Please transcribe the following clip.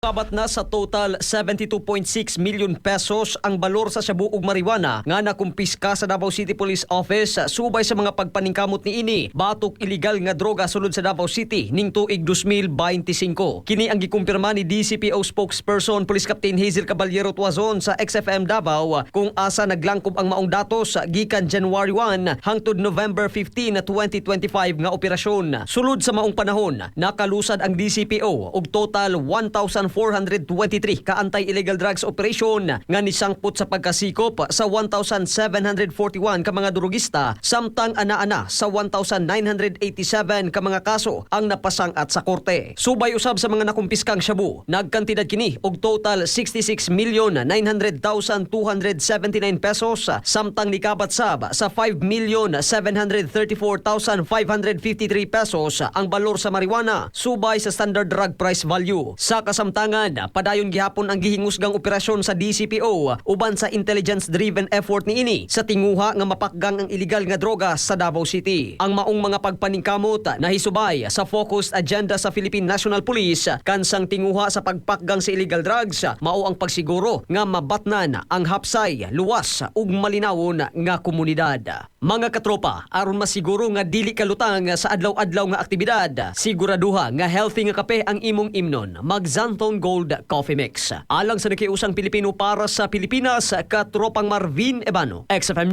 Kabat na sa total 72.6 million pesos ang balor sa shabu ug marijuana nga nakumpiska sa Davao City Police Office subay sa mga pagpaningkamot niini batok illegal nga droga sulod sa Davao City ning tuig 2025. Kini ang gikumpirma ni DCPO spokesperson Police Captain Hazel Caballero Tuazon sa XFM Davao, kung asa naglangkob ang maong datos gikan January 1 hangtod November 15, 2025 nga operasyon. Sulod sa maong panahon, nakalusad ang DCPO og total 1,423 ka anti-illegal drugs operation nga nisangpot sa pagkasikop sa 1,741 ka mga durugista, samtang ana-ana sa 1,987 ka mga kaso ang napasang-at sa korte. Subay usab sa mga nakumpiskang shabu, nagkantidad kini og total 66,900,279 pesos, samtang nikabat sab sa 5,734,553 pesos ang balor sa marijuana subay sa standard drug price value. Sa kasamtangan, padayon gihapon ang gihingusgang operasyon sa DCPO uban sa intelligence-driven effort niini sa tinguha nga mapakgang ang illegal nga droga sa Davao City. Ang maong mga pagpaningkamot nahisubay sa focused agenda sa Philippine National Police kansang tinguha sa pagpakgang sa illegal drugs mao ang pagsiguro nga mabatnan ang hapsay, luwas ug malinawon nga komunidad. Mga katropa, aron masiguro nga dili ka lutang sa adlaw-adlaw nga aktibidad, siguraduha nga healthy nga kape ang imong imnon. Mag Xanthone Gold Coffee Mix. Alang sa nakiusang Pilipino, para sa Pilipinas, katropang Marvin Ebano, XFM News.